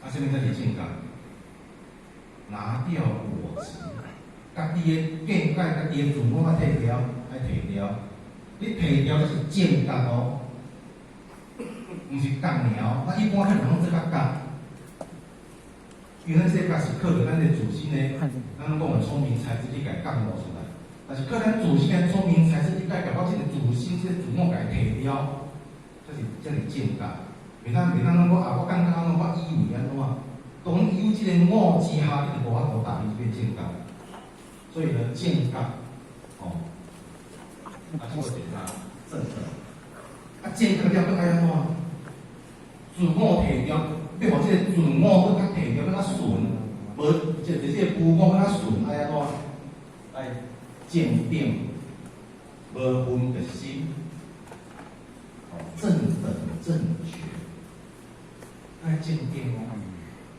啊，啥物才是正覺？拿掉我執，家己的見解、家己的自我愛退掉，愛退掉。你退掉就是正覺哦，毋是覺爾。咱一般可能攏做較覺，因為咱這個覺是靠著咱的自身的，咱攏講的聰明才智去共覺悟出來。但是靠咱自身的聰明才智去解決我這個自身這個自我共退掉，這是正覺。袂當攏講啊，我感覺按怎，我以為按怎，當有這個我之下，你就無法度達到這個正覺。所以呢，正覺，哦，啊，這個是啥？正等。啊，正覺了閣愛按怎？自我提掉，欲予這個自我閣較提掉，閣較純，無這個無我閣較純，愛按怎？愛正定，無分別心，哦，正等正覺，愛正定哦。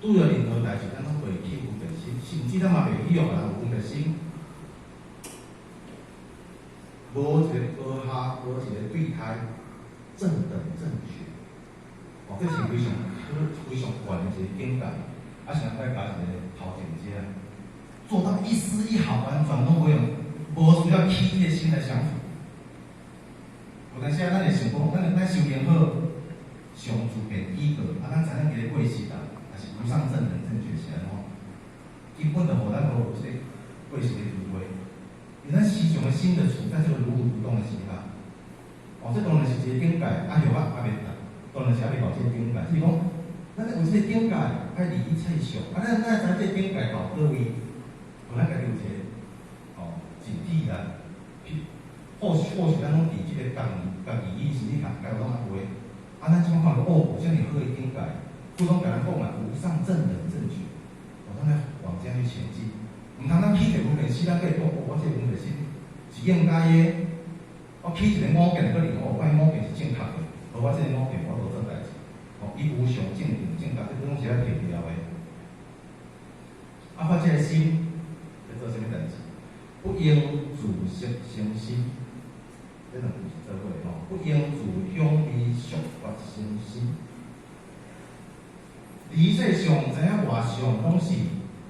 拄著任何代誌，咱攏袂起分別心，甚至咱嘛袂去予人有分別心。無一個高下，無一個對待，正等正覺。哦，這是非常非常懸的一個境界。啊，現在加一個頭前這，做到一絲一毫完全攏無用，無需要起這個心來降伏。有當時啊，咱會想講，咱修行好，上自便依過，啊，咱知影這個過失啊，也是無上正等正覺是按怎？根本就予咱無這個過失的機會。因為咱時常的心就處在這個如如不動的時候，哦，這當然是一個境界，啊，許我還袂，當然是還袂到這個境界，就是講，咱有這個境界，愛離一切相，啊，咱知這個境界到佗位，予咱家己有一個哦警惕啦。或許咱攏佇這個家己意心理學家攏也有，啊，咱這擺看著哦，有遮爾好的境界，佛攏共咱講啊，無上正等正覺，哦，咱來往這樣去前進。毋通咱起一個分別心，咱閣會講哦，我這個分別心是應該的。我起一個我見，閣認為哦，我的我見是正確的，無我這個我見無法度做代誌。哦，伊無上正定正覺，這攏是愛提掉的。啊，發這個心欲做啥物代誌？不應自色生心，這兩句是做伙的吼。不應自香味觸法生心。離一切相，知影外相攏是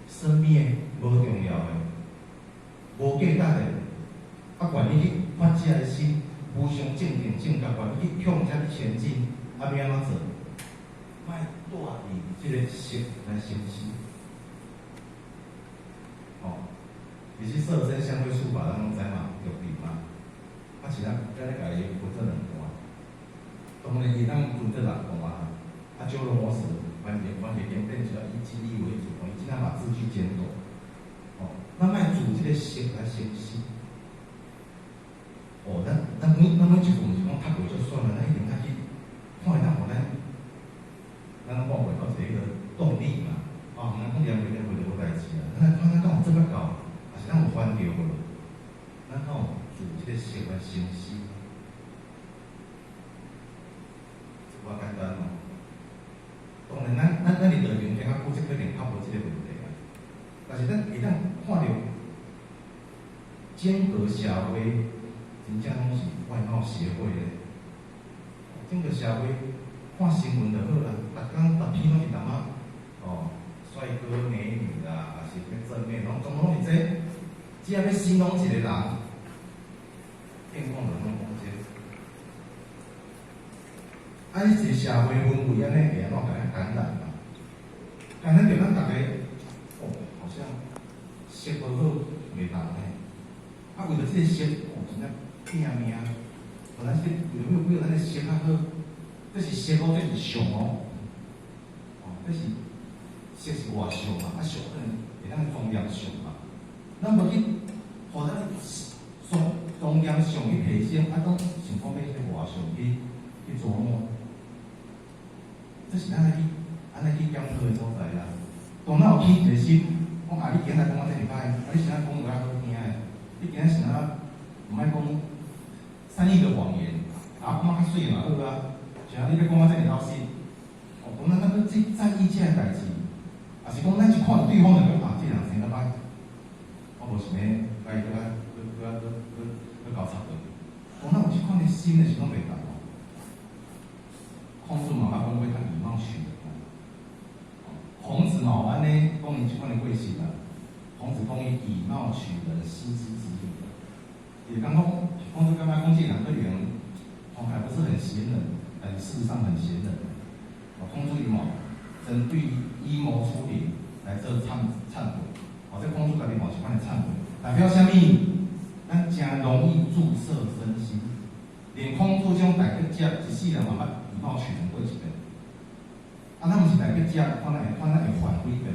生滅，無重要的，無價值的。啊，願意去發這個心，無上正定正覺，願意去向這前進，啊，欲按怎做？莫帶佇這個色來生心。哦，其實色聲香味觸法，咱攏知嘛，著對嘛。啊，是咱咱咧共伊分做兩段，當然伊當分做六段啊。啊，鳩羅摩什完全經典主要以記憶為主，伊盡量把字句簡短。哦，咱莫自這個色來生心。哦，咱每一句毋是講讀過就算了，咱一定愛去看會當予咱，咱攏講袂到一個動力嘛。哦，咱講念過念過就無代誌啊。咱來看咱敢有做較到，抑是咱有煩著無？咱敢有自這個色來生心？這偌簡單哦。當然，咱佇道場聽較久，這可能較無這個問題啊。但是咱會當看著整個社會真正攏是外貌協會的。整個社會看新聞就好啦，逐工逐篇攏是淡仔哦，帥哥美女啦，抑是欲正妹，攏總攏是這個。只要欲形容一個人，變講就攏講這個。啊，你一個社會氛圍按呢會按怎共咱感染嘛？感染著咱逐个，哦，好像色無好袂當呢。啊，為著這個色，哦，真正拼命。哦，咱這個為著咱的色較好，這是色哦，這是相哦。哦，這是色是外相嘛，啊相可能會當莊嚴相嘛。咱無去，予咱莊嚴相去提升，啊，攏想講欲彼個外相去琢磨。這是咱愛去，按呢去檢討的所在啦。當咱有起一個心，講啊，你今仔講我這爾歹，啊，你是按怎講較好聽的？你今仔是按怎毋愛講善意的謊言，啊，講較媠嘛好啊。像你欲講我這爾老實，哦，當咱咱去在意這個代誌，抑是講咱一看著對方就講啊，這個人生得歹，我無想欲共伊閣較閣閣閣交插落去。當咱有這款的心的時陣，袂仝哦。孔子嘛捌講過較以貌取人。哦，按呢講伊這款的過失啊？孔子講伊以貌取人，失之子矣。伊就講講，孔子感覺講這個人可能看起來不是很賢能，但是事實上很賢能。哦，孔子伊嘛針對以貌取人來做懺悔。哦，這孔子家己嘛是這款的懺悔，代表啥物？咱誠容易注色生心，連孔子這種大德者，一世人嘛捌以貌取人過一遍。啊，咱毋是大德者，看咱會犯幾遍？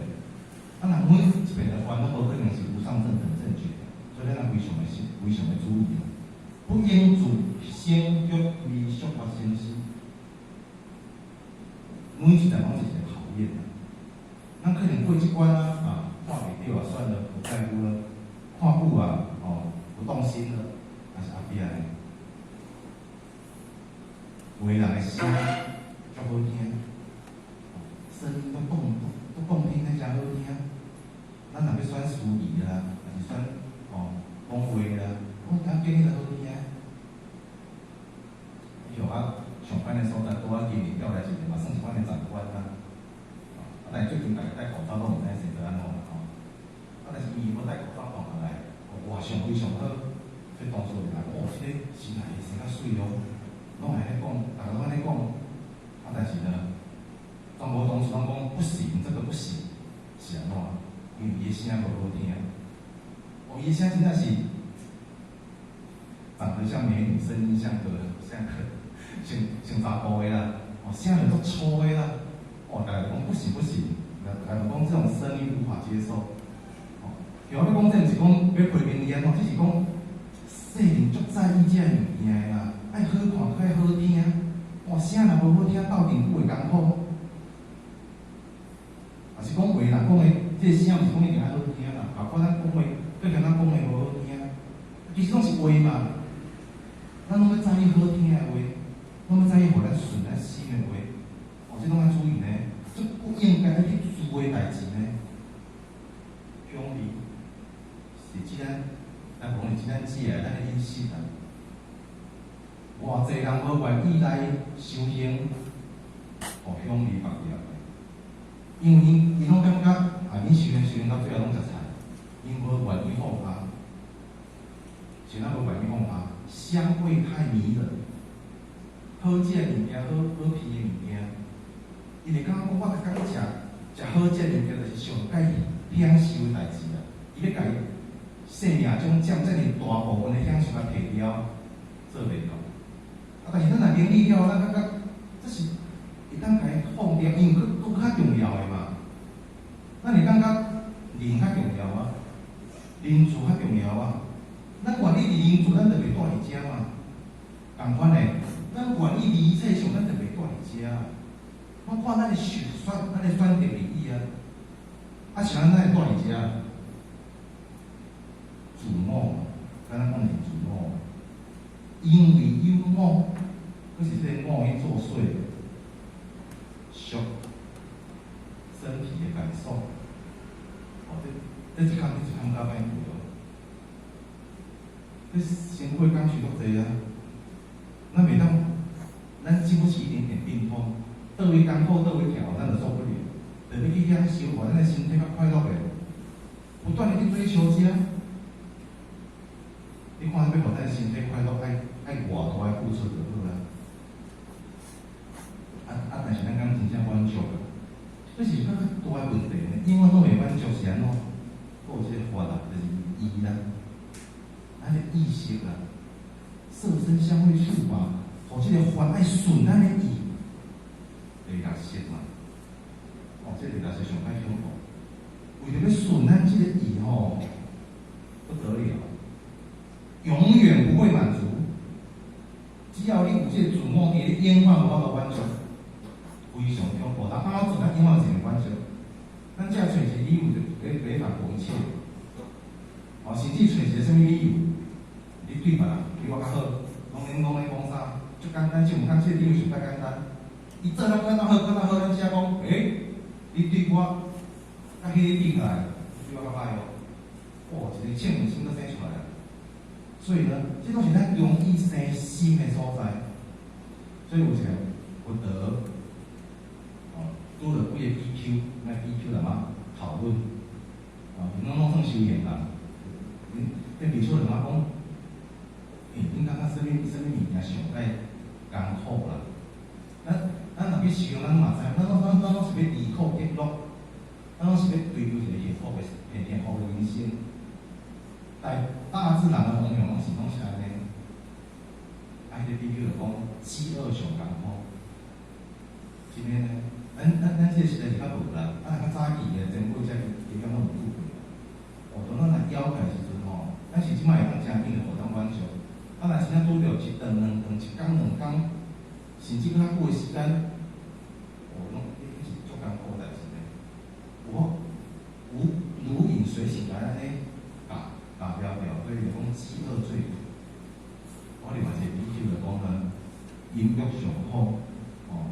啊，若每一遍的犯，攏無可能是無上正等正覺，所以咱非常的非常的注意。不應自聲色味觸法生心，每一代攏是一個考驗。咱可能過這關啊，啊，看袂著啊，算了，不在乎了。看久啊，哦，不動心了，但是後壁呢，有的人的聲足好聽，聲音都動都動聽，誠好聽。咱若欲選司儀啦，還是選哦講話啦，講聽見彼個好聽。像啊，上班的所在，拄仔今年調來一個嘛，算是阮的長官啦。啊，但是最近逐家戴口罩攏毋知生做按怎啦吼。啊，但是伊無戴口罩放下來，哇，上非常好。所以當初就來講，哦，這個新來的生較媠哦，攏會按呢講，逐家攏按呢講。啊，但是呢，全部同事攏講不行，這個不行，是按怎？因為伊的聲無好聽。哦，伊的聲真正是長得像美女，聲音像個像像查埔的啦，哦，聲就足粗的啦。哦，逐家講不行不行，逐家講這種聲音無法接受。哦，我欲講這毋是講欲批評伊按怎，只是講世人足在意這个物件的啦，愛好看，愛好聽。哦，聲若無好聽，鬥陣久會艱苦。也是講話啦，講的這個聲毋是講一定愛好聽啦，包括咱講話，閣嫌咱講的無好聽，其實攏是話嘛。咱攏欲在意好聽的話，攏欲在意予咱順咱心的話，哦，這攏愛注意呢。這不應該去做的代誌呢。香味是指咱，咱講是指咱食的，咱的飲食啊。偌濟人無願意來修行，予香味縛牢。因為𪜶攏感覺啊，恁修行修行到最後攏食菜，𪜶無願意放下，是咱無願意放下，香味太迷人，好食的物件，好好味的物件，伊會感覺講我逐工食食好食的物件，就是上蓋享受的代誌啊！伊欲共生命中佔遮爾大部分的享受共提掉，做袂到。啊，但是咱若明理了，咱感覺這是會當共伊放掉，因為閣閣較重要的嘛。咱會感覺人較重要啊，仁慈較重要啊。咱願意佇仁慈，咱就袂蹛佇遮嘛。仝款的，咱願意佇一切相，咱就袂蹛佇遮。我看咱的選選，咱的選擇利益啊。啊，是按怎會蹛佇遮？自我，敢若講是自我，因為有我，閣是這個我去作祟，觸身體的感受，哦，這這一工這一工較歹過哦。這身軀感受足濟啊，咱袂當，咱經不起一點點病痛，佗位艱苦，佗位疼，咱就受不了，就欲去享受，予咱的身體較快樂的，不斷的去追求這。你看，欲予咱身體快樂，愛愛偌大的付出就好啦。啊啊！但是咱敢真正滿足啊？這是較較大的問題呢。永遠攏袂滿足是按怎？閣有這個法啊，就是意啦，咱的意識啦，色聲香味觸法，予這個法愛順咱的意，第六識嘛。哦，這第六識上較恐怖，為著欲順咱這個意吼，不得了，永遠不會滿足。只要你有這個自我佇，你永遠無法度滿足，非常恐怖。但按怎做，咱永遠是袂滿足。咱才揣一個理由就咧咧反駁一切，哦，甚至揣一個啥物理由，你對別人比我較好，攏免攏免講啥，足簡單，就毋講這個理由上較簡單。伊做得較好，較好，咱才講，欸，你對我佮彼個比起來，你對我較歹哦。哦，一個嗔恨心閣生出來啊。所以呢，這攏是咱容易生心的所在。所以有一個佛陀，哦，拄著幾個比丘，那比丘了嘛？討論，啊，𪜶攏算修行人，𪜶這比丘就感覺講，欸，恁感覺啥物啥物物件上蓋艱苦啦？咱若欲修，咱嘛知，咱攏是欲離苦得樂，咱攏是欲追求一個幸福的、幸福的人生。但大自然的方向攏是按呢。啊，彼個比丘就講，飢餓上艱苦。真的呢，咱這個時代是較無啦，啊，較早期的前輩才基本攏有拄過。哦，當咱若枵起來時陣吼，咱是這擺會當誠緊就予當滿足。啊，若真正拄著一頓兩頓，一工兩工，甚至閣較久的時間，哦，攏彼是足艱苦的代誌呢。有無如影隨形來按呢，咬牢牢，所以就講飢餓最苦。我另外一個比丘就講呢，淫欲上苦，哦，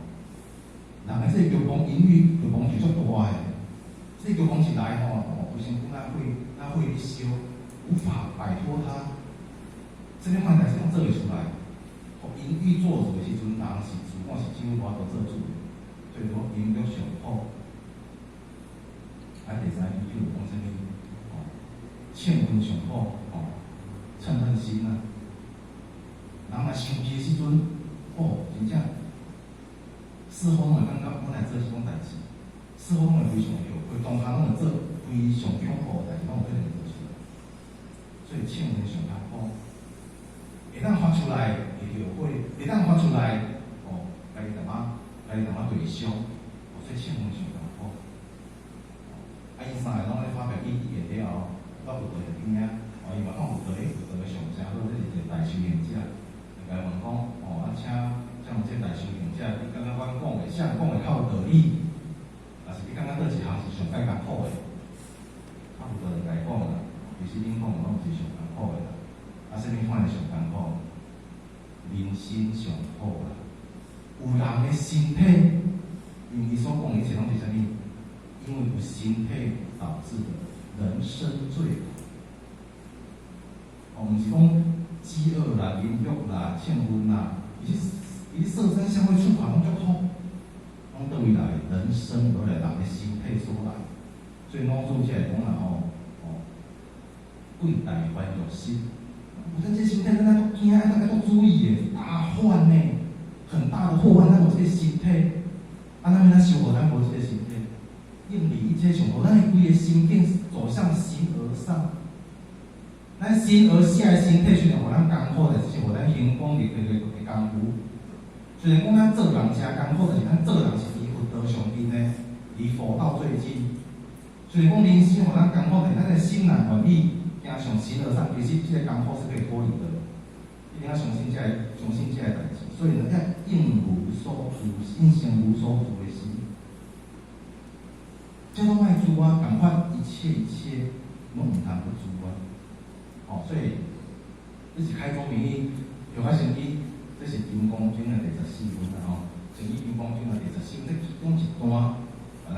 人的這個欲望、淫欲欲望是足大的，這個欲望一來吼，哦，規身軀若火，若火咧燒，無法擺脫它。啥物款代誌攏做會出來。淫欲做主的時陣，人是自我是幾乎無法度做主的，所以講淫欲上苦。啊，第三比丘就講啥物？哦，嗔恨上苦，哦，嗔恨心啊。人若生氣的時陣，哦，真正事後攏會感覺我來做這種代誌，事後攏會非常後悔，當下攏會做非常恐怖的代誌，攏有可能做出來。所以嗔恨上較苦，會當發出來會後悔，會當發出來，哦，家己淡仔，家己淡仔就會傷，哦，所以嗔恨上較苦。啊，𪜶三个攏咧發表意見了後，到佛陀的邊仔，哦，伊嘛看佛陀，欸，佛陀的相誠好，這是一個大修行者。就共伊問講，哦，啊，請問這大修行者，你感覺阮講的，啥人講的較有道理？還是你感覺佗一項是上蓋艱苦的？啊，佛陀就共伊講啦，其實恁講的攏毋是上艱苦的啦。啊，啥物款的上艱苦？人身上苦啦。有人的身體，因為伊所講的一切攏是啥物？因為有身體導致的人身最苦。哦，毋是講飢餓啦、淫欲啦、嗔恨啦，其實色聲香味觸法攏足苦，攏佗位來？人身而來，人的身體所來。所以老祖才會講啦吼，哦，貴大煩欲心。有咱這身體，咱愛足驚，愛足注意的，大患呢，很大的禍患。咱有這個身體，啊，咱欲按怎修予咱無這個身體？應離一切上苦，咱的規个心境走向形而上。咱形而下的身體雖然予咱艱苦，但是是予咱行功立德的工具。雖然講咱做人誠艱苦，但是咱做人是離佛道上近的，離佛道最近。雖然講人生予咱艱苦，但是咱的心若願意行上形而上，其實這個艱苦是可以脫離的。一定要相信這个，相信這個代誌。所以呢，要應無所住，應生無所住的心。這攏莫住啊，仝款一切一切攏毋通去住啊。哦，所以這是開宗明義，讓我先去，這是《金剛經》的第14分啦吼，《正義金剛經》的第十四分，這其中一段，共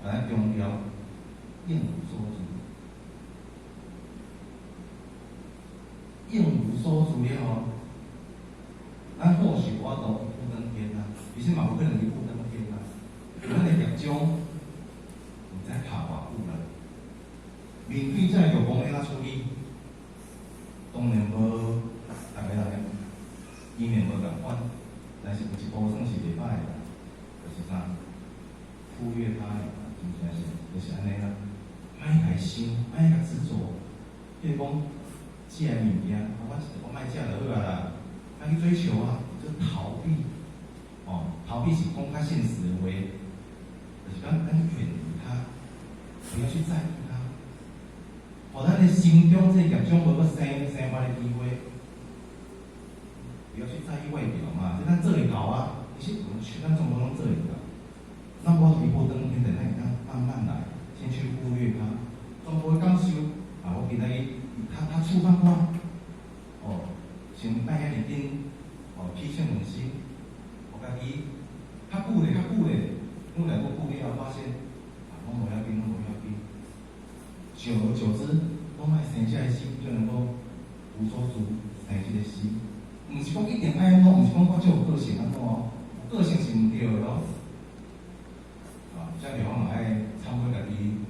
咱強調應無所住，應無所住了後，咱或許無法度一步登天啊，其實嘛無可能一步登天啊，咱的業障毋知拍偌久啦，面對這个欲望欲按怎處理？當然無，逐个人的意念無仝款，但是有一步算是袂歹的啦，就是啥，忽略它，真正是就是按呢啦，莫共伊想，莫共執著，譬如講，這个物件，我莫食就好啊啦，莫去追求啊，這逃避，哦，逃避是講較現實的話，就是講咱遠離它，不要去在意它。予咱的心中這個業障無閣生發的機會，不要去在意外表嘛，這咱做會到啊。其實我們全咱全部攏做會到。那我一步登天的，咱會當慢慢來，先去忽略它，全部的感受啊，我今仔日他觸犯我，哦，先莫遐爾緊，哦，起嗔恨心，予家己較久咧，較久咧，愈來愈久了後發現，啊，攏無要緊，攏無要緊。久而久之，攏愛生這个心，就能夠無所住生這個心。毋是講一定愛按怎，毋是講我就有個性按怎哦，有個性是毋對的咯。啊，這地方嘛愛懺悔家己。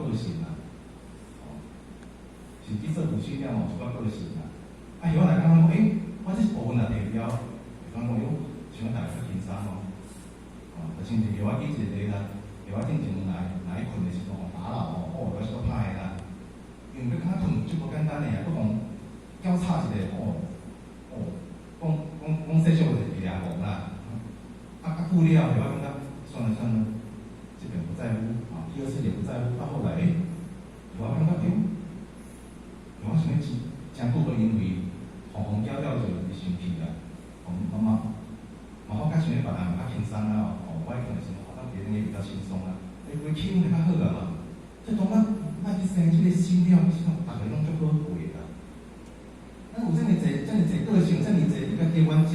個性啦，哦，甚至做有心了嘛有一寡個性啦。啊，許我來感覺講，欸，我這部分若提了，會感覺喲，想逐家較輕鬆哦。哦，就親像許我舉一個例啦，許我進前來來睏的時陣，打擾哦，哦，我是足歹的啦。因為欲較睏就無簡單的啊，閣互攪吵一下，哦，哦，講講講世俗就是掠戇啦。啊啊久了，許我感覺算了算了，這邊不在乎啊，第二次也不在乎，到後來，欸，我感覺，欸，我想欲真真久閣因為互互攪了就會生氣啦，哦，媽媽，嘛好較想欲別人較輕鬆啊，哦，我愛睏的時陣，好像別人也比較輕鬆啊，欸，規氣氛就較好啊嘛。這當咱莫去生這個心了，其實逐个攏足好過的啦。咱有遮爾濟、遮爾濟個性，遮爾濟你家己的原則，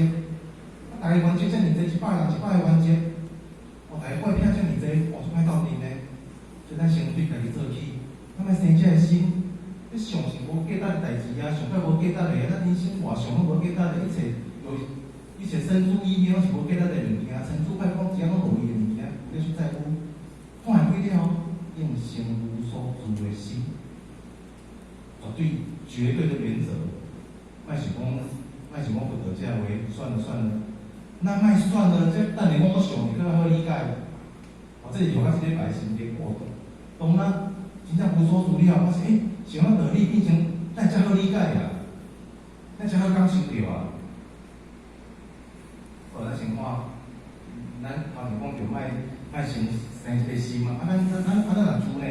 啊，逐个原則遮爾濟，100個人100個原則，哦，逐个怪癖遮爾濟，哦，足歹鬥陣呢。所以咱先對家己做起，咱莫生這个心。你想是無價值的代誌啊，想較無價值的啊，咱人生活想攏無價值的，一切有一切生諸意念攏是無價值的物件，成諸壞講，只要攏無用的物件，有咧去在乎，看會開了，應生無所住的心，絕對絕對的原則，莫想講，莫想講佛陀這話，算了算了，那莫算了，這等下我閣想，會閣較好理解。哦，這是用我這禮拜心得過程。當咱真正無所住了，我是欸，想要道理變成咱才好理解啊，咱才好感受著啊。好，咱先看，咱頭前講著莫莫先生這個心嘛，啊，咱咱咱啊，咱若住呢？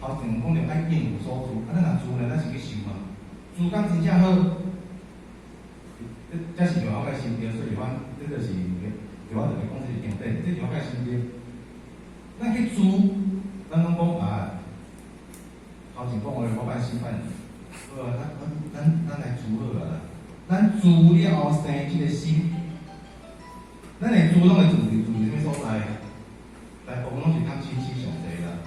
頭前講著愛應有所住，啊，咱若住呢，咱是去想嘛，住敢真正好，這這是用我個心得，所以阮這就是用我特別講這是經典，這是我個心得。咱去住，咱攏講啊，頭前講的我半信半疑，好啊，咱咱咱來住好啊啦，咱住了後生這個心，咱會住攏會住佇住佇啥物所在？大部分攏是貪嗔痴上濟啦。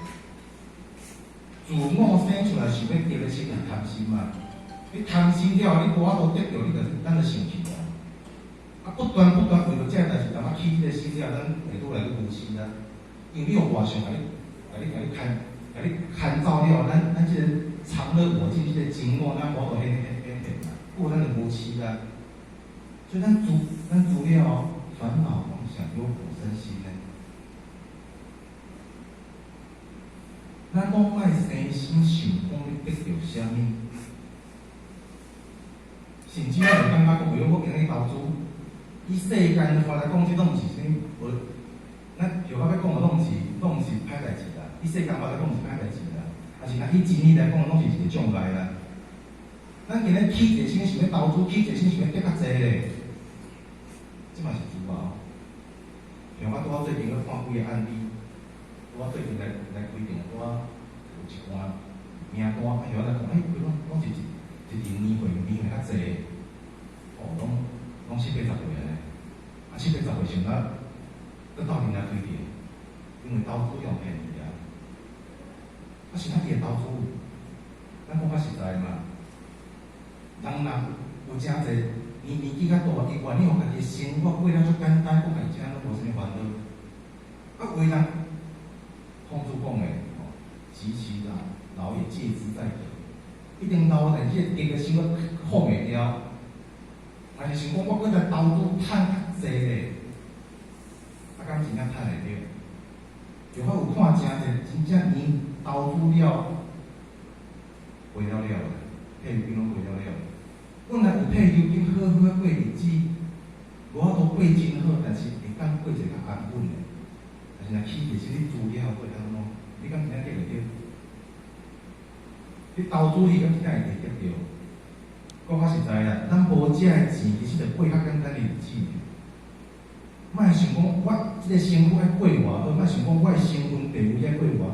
自我生出來想欲得的心是貪心嘛？你貪心了，你無法度得著，你就咱就生氣啊！啊，不斷不斷為著這个代誌，淡仔起這個心了，咱會愈來愈無痴啊。因為你用外相共你、共你、共你牽、共你牽走了，咱咱這個常樂我淨這個真我，咱無法度顯顯顯現啊，故咱就無痴啊。所以咱住咱住了煩惱妄想憂苦生心呢。咱攏莫生心想講欲得著啥物，甚至我會感覺講，為我今日投資，以世間的話來講，這攏毋是啥物無，咱著我欲講的攏毋是攏毋是歹代誌啦。以世間話來講，毋是歹代誌啦，但是若以真理來講，攏是一個障礙啦。咱今日起一個心想欲投資，起一個心想欲得較濟咧，這嘛是自啊。像我拄仔最近閣看幾個案例。我最近來來規定，我有一寡名單，啊，許我來講，欸，佢攏攏是一一年年歲年歲較濟，哦，攏攏七八十歲啊，啊，七八十歲想啊，閣鬥陣來開店，因為投資用便宜啊，啊，是哪佇會投資？咱講較實在嘛，人若有誠濟年年紀較大，伊願意予家己生活過了足簡單，講家己這攏無啥物煩惱，啊，有的人。孔子講的，吼，及其老，老也戒之在得，一定老，但是這個生活放袂牢，但是想講我閣來投資趁較濟咧，啊，敢真正趁會著？就我有看誠濟真正因投資了，賠了了啦，退休金攏賠了了。本來有退休金好好仔過日子，無法度過真好，但是會當過一個較安穩的。但是若起一個心你資了過安怎？你敢真正得會著？你投資你敢真正會得著？講較實在啦，咱無這个錢，其實就過較簡單的日子。莫想講我這個身軀愛過偌好，莫想講我的身份地位愛過偌好，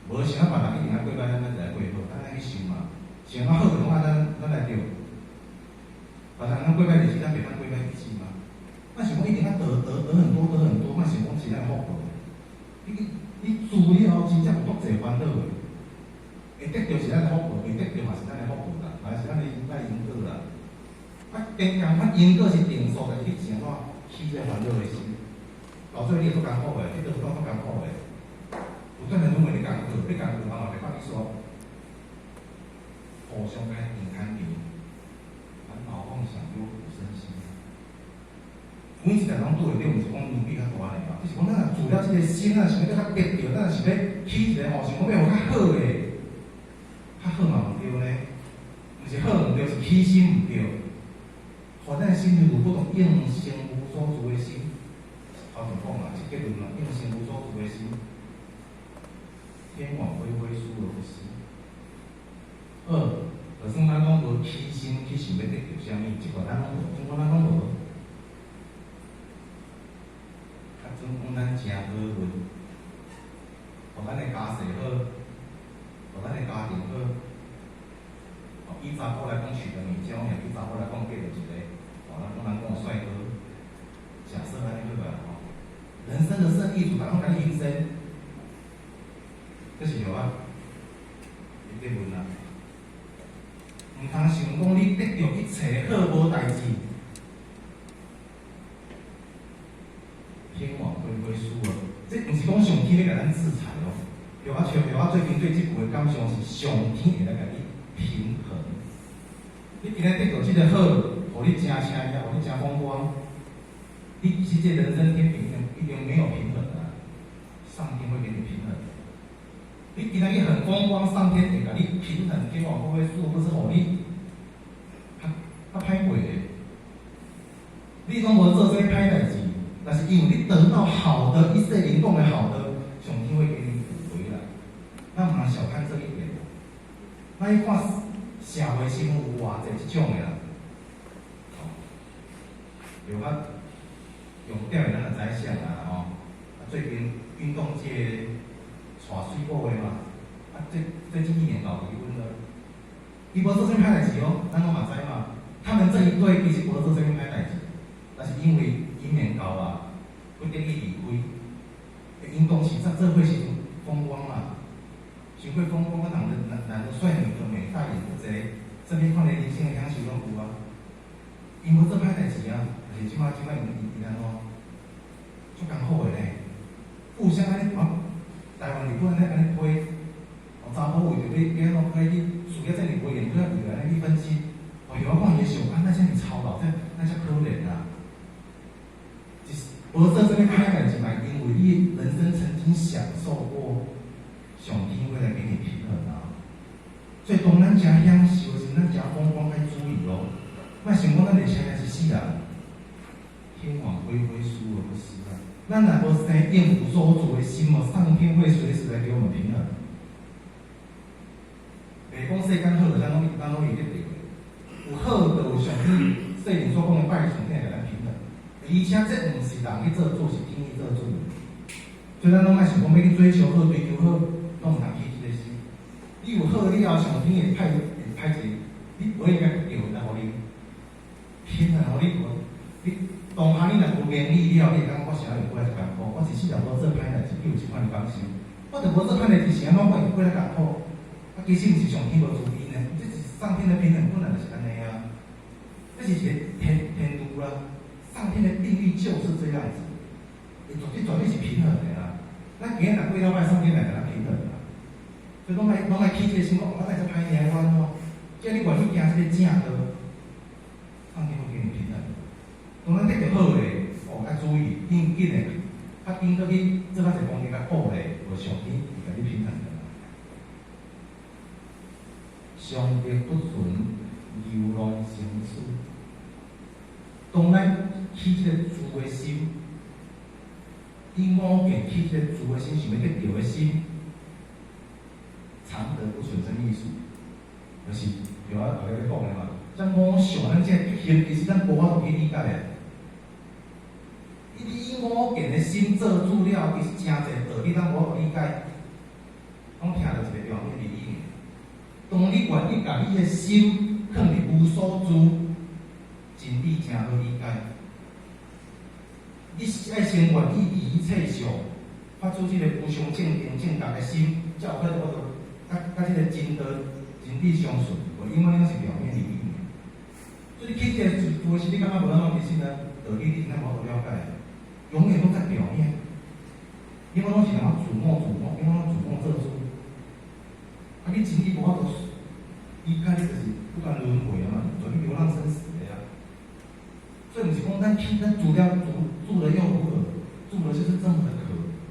無想啊別人一定愛過歹，咱咱就愛過好，咱愛去想嘛。想較好就攏愛咱咱來著。別人通過歹日子，咱袂當過歹日子嘛。莫想講一定愛得得得很多得很多，莫想講是咱福報。你你做了後，真正有足濟煩惱的。會得著是咱的福報，袂得著嘛是咱的福報啦，嘛是咱的咱的因果啦。啊，定共款因果是定數，但是你是按怎起這個煩惱的心，到最後你會足艱苦的，你都有當足艱苦的。不斷的輪迴咧工課，咧工課，人嘛袂放你煞，互相牽連牽連，煩惱妄想憂苦生心。每一代攏拄會著，毋是講年紀較大爾嘛，就是講咱若除了這个心，咱想欲閣較得著，咱若想欲起一个吼，想講欲予較好的，較好嘛毋對呢，毋是好毋對，是起心毋對。予咱心裡有不同應生無所住的心，頭前講嘛，這結論嘛，應生無所住的心，天網恢恢，疏而不失。二，就算咱攏無起心去想欲得著啥物，這個咱攏無，總講咱攏無。啊，總講咱誠好運，予咱的家世好，予咱的家庭好。哦，以查某來講娶個美嬌娘，以查某來講嫁著一個，哦，咱講人講帥哥，假設按呢好啊吼。人生的勝利組，逐攏共你犧牲，這是著啊？伊結論啊，毋通想講你得著一切好無代誌，天網恢恢，疏而，這毋是講上天欲共咱制裁哦。著啊，像著啊，最近對這句的感想是上天會來共你平衡。你今日得著這个好，予你誠請也，予你誠風光，你其實這人生天平一定沒有平衡啊！上天會給你平衡。你今日很風光，上天會共你平衡，天網恢恢，疏而不失，予你較較歹過的。你攏無做啥物歹代誌，但是因為你得到好的，一世人講的好的，上天會給你補回來。咱毋通小看這一點。咱去看社會新聞有偌濟這種的啦，有較重點的咱就知啥啦吼。啊，最近運動界娶水某的嘛，啊，最近一年搞離婚了，伊無做啥物歹代誌哦，咱攏嘛知嘛。他們這一對其實無做啥物歹代誌，但是因為姻緣到啊，不得已離開。運動是在這會時陣風光嘛，傷過風光，啊，男的男男的帥，女的美，代言有濟，啥物款的人生的享受攏有啊。伊無做歹代誌啊，但是這擺這擺伊伊安怎？足艱苦的呢，互相按呢啊，台灣日本按呢按呢推，哦，查埔為著欲欲按怎可以去事業這爾無閒，閣為著按呢去分心，哦，予我看伊的相，啊，那遮爾操勞，這那遮可憐啊。就是無做啥物歹代誌嘛，因為你人生曾經享受過，上天會來給你平衡啊。所以當咱誠享受的時陣，咱誠風光，愛注意哦。莫想講咱會生來一世人，天網恢恢，疏而不失啊。咱若無生應無所住的心哦，上天會隨時來給我們平衡。袂講世間好，咱攏會得著的。有好就有上天，聖人所講的拜上天會共咱平衡。而且這毋是人去做主，是天去做主。所以咱攏莫想講欲去追求好，追求好，攏毋通起這個心。你有好了後，上天會派會派一個，你無應該得著來予你平衡，予你無你當下你若有名利了，你會感覺我啥會過來艱苦？我一世人無做歹代誌，你有這款的感受？我著無做歹代誌，是按怎我會過來艱苦？啊，其實毋是上天無慈悲呢，這是上天的平衡本來就是按呢啊。這是一個天天律啦，上天的定律就是這樣子，伊絕對絕對是平衡的啦。咱今日若過了歹，上天來共咱平衡啦。所以攏愛攏愛起這個心，講我莫遮歹命，我按怎？既然你願意行這個正道，上天會給你平衡。當咱得著好的，哦，較注意，緊緊的，較緊閣去做較濟功德，較鼓勵，無上天會共你平衡的。常德不存，猶浪生死。當咱起這個慈的心，以五見起這個慈的心，想欲得著的心，常德不存啥物意思？就是著我頭咧講的嘛。這五相，咱這個行，其實咱無法度去理解的。你以五見的心做主了，其實誠濟道理咱無法度理解，攏聽著一個表面的理爾。當你願意共你的心囥佇無所住，真理誠好理解。你愛先願意離一切相，發出這個無上正定正覺的心，才有可能佮佮這個真道真理相順。無永遠攏是表面的理爾。所以你起這個慈的心，你感覺無按怎？其實呢，道理你真正無法度了解，永遠攏在表面。永遠攏是人琢磨琢磨，永遠攏琢磨。你情理無法度理解，你就是不斷輪迴啊嘛，你轉去流浪生死的啊。所以毋是講咱去咱住了住住了又如何？住了就是這麼的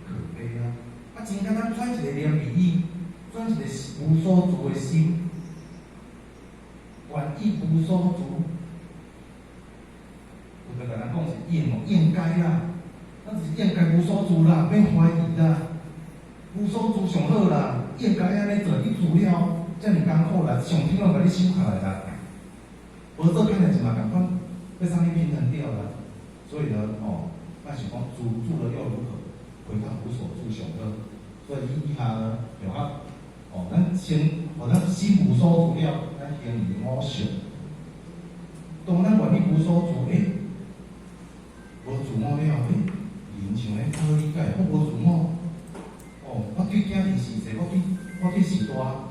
可悲啊！啊，真簡單，轉一個念意，轉一個無所住的心，願意無所住。有的共咱講是應哦，應該啦，咱是應該無所住啦，免懷疑啦，無所住上好啦，應該按呢做，你住了遮爾艱苦啦，上天攏共你收起來啦，無做看來就嘛仝款，被上帝平衡掉了。所以呢，哦，咱想講住住了又如何？回到無所住上好。所以以下呢，就較哦，咱先，哦，咱心無所住了，咱行於五相。當咱願意無所住，欸，無自我了，欸，人像咧好理解，我無自我。哦，我對囝兒是勢，我對序大，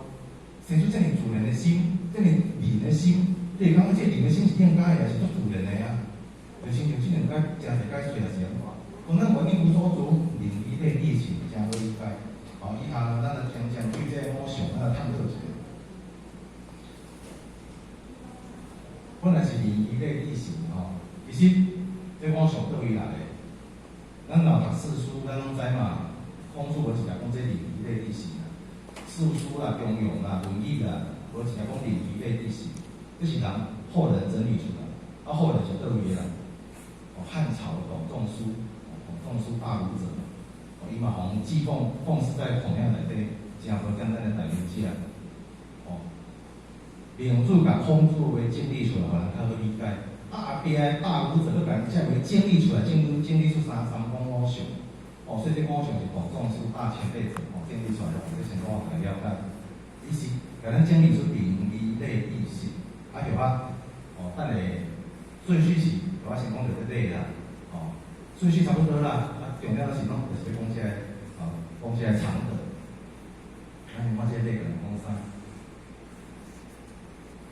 生出遮爾自然的心，遮爾仁的心，你會感覺這仁的心是應該的，是足自然的啊。就親像這兩解誠濟解說也是按怎。當咱願意無所住，仁義禮智信，誠好理解。好，以下呢，咱來將將對這個五相，咱來探討一下。本來是仁義禮智信吼，其實這五相佗位來的？咱若讀四書，咱攏知嘛。孔子無一定講這仁義禮智信啦，四書啦、中庸啦、論語啦，無一定講仁義禮智信，這是人後人整理出來。啊，後人是佗位的啦？哦，漢朝的董仲舒，董仲舒大儒者，哦，伊嘛予祭奉奉祀在孔廟內底，真無簡單的代誌者。哦，孟子共孔子話整理出來，予人較好理解。啊，後壁的大儒者閣共這話整理出來，整理出三綱五常。哦，所以這五常是董仲舒大前輩者哦整理出來的，這先講予大家了解。伊是共咱整理出仁義禮智信，啊，就啊，哦，等下順序是，我先講著這禮啦，哦，順序差不多啦，啊，重要是攏就是欲講這個，哦，講這個常德。咱先看這個禮共咱講啥？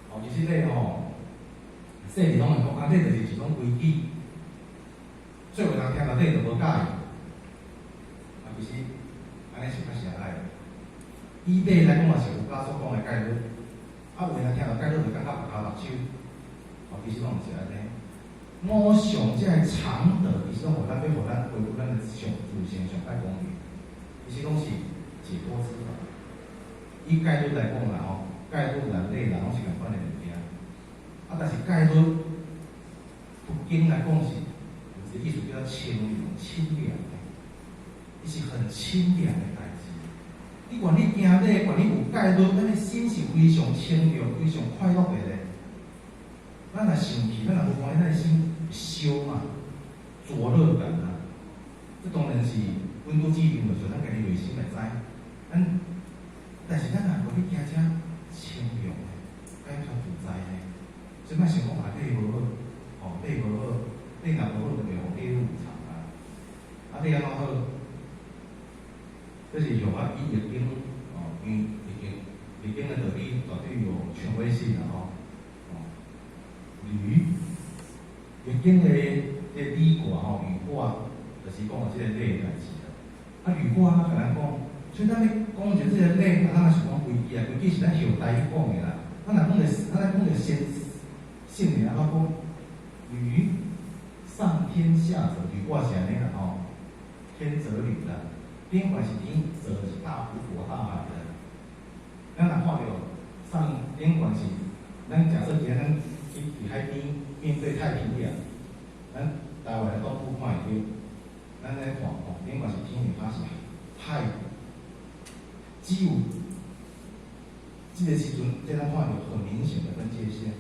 哦，其實禮吼，細漢攏會講啊，禮就是一種規矩，所以有人聽著禮就無佮意。啊，其實按呢是較狹隘。以禮來講嘛是儒家所講的戒律，啊，有人聽著戒律就感覺縛跤縛手，哦，其實攏毋是按呢。五常這个常德，其實攏予咱欲予咱恢復咱的上自性上蓋光明，其實攏是解脫之法。以戒律來講啦吼，戒律啦、禮啦，攏是仝款的物件。啊，但是戒律佛經來講是有一個意思叫做清涼、清涼的，伊是很清涼的代誌。你願意行禮，願意有戒律，咱的心是非常清涼、非常快樂的咧。咱若生氣，咱若無歡喜，咱的心燒嘛，灼熱感啊。這當然是溫度計量著，咱家己內心會知。咱，但是咱若無去行遮清涼的、解脫自在的，所以莫想講啊，禮無好，吼，禮無好，禮若無好，就袂予禮無常啊。啊，禮按怎好？這是用啊以易經哦，因為易經易經的道理絕對有權威性啦吼。哦，履易經的這個履卦吼，履卦就是講這個禮的代誌啦。啊，履卦啊，共咱講，所以咱咧講著這個禮，啊，咱也是講規矩啊，規矩是咱後代去講的啦。咱若講著，咱來講著先聖人按怎講？履上天下者，履卦是按呢啦吼，天則履啦。頂懸是天，則是大湖泊、大海的。咱若看著上頂懸是，咱假設今仔咱去佇海邊面對太平洋，咱台灣的東部看會著，咱咧看哦，頂懸是天，下是海，只有這個時陣，這咱看著很明顯的分界線。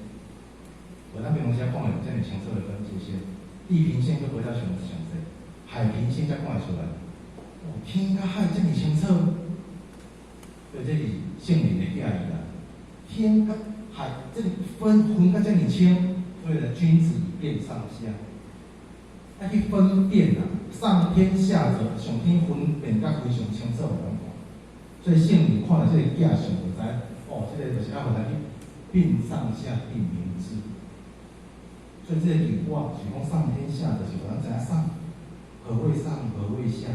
無咱平常時看會著遮爾清楚的分界線，地平線閣無遮詳詳細，海平線才看會出來。哦，天佮海遮爾清楚，對，這是聖人的教義啦。天佮海這分甲遮爾清，所以呢，君子以辨上下，愛去分辨啊，上天下者，上天分辨甲非常清楚，予咱看。所以聖人看著這個鏡像就知，哦，這個就是愛予咱去辨上下，定明智。所以這個履卦是講上天下，就是予咱知影上何謂上，何謂下。